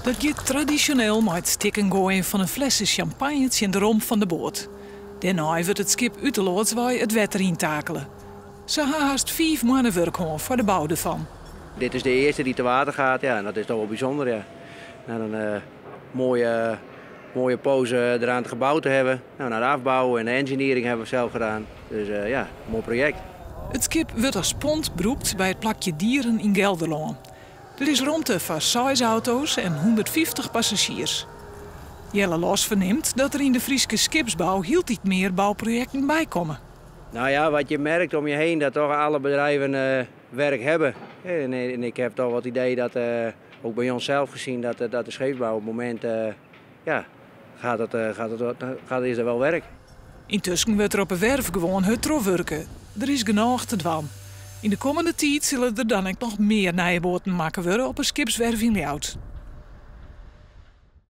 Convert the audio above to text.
Dat giet tradisjoneel mei it stikken goaien fan in flesse sjampanje tsjin de romp fan de boat. Dêrnei wurdt it skip út de loads wei it wetter yntakele. Se ha hast 5 moanne wurk hân foar de bou derfan. Dit is de earste dy't te water gaat, ja, en dat is toch wel bysûnder. Ja. Nou, dan moaie, moaie poze eraan het gebouw te hebben. Nou, naar de afbouw en de engineering hebben we zelf gedaan. Dus ja, moai projekt. It skip wurdt as pont brûkt by it plakje Dieren yn Gelderlân. Der is romte foar 6 auto's en 150 passazjiers. Jelle Los fernimt dat der yn de Fryske skipsbou hieltyd mear bouprojekten bykomme. Nou ja, wat je merkt om je heen, dat toch alle bedrijven werk hebben. En ik heb toch wat idee dat, ook bij ons zelf gezien, dat de scheepsbouw op het moment, ja, gaat het, gaat het, gaat, is er wel werk. Yntusken wurdt der op 'e werf gewoan hurd trochwurke. Der is genôch te dwaan. Yn de kommende tiid sille der dan ek noch mear nije boaten makke wurde op 'e skipswerf yn Ljouwert.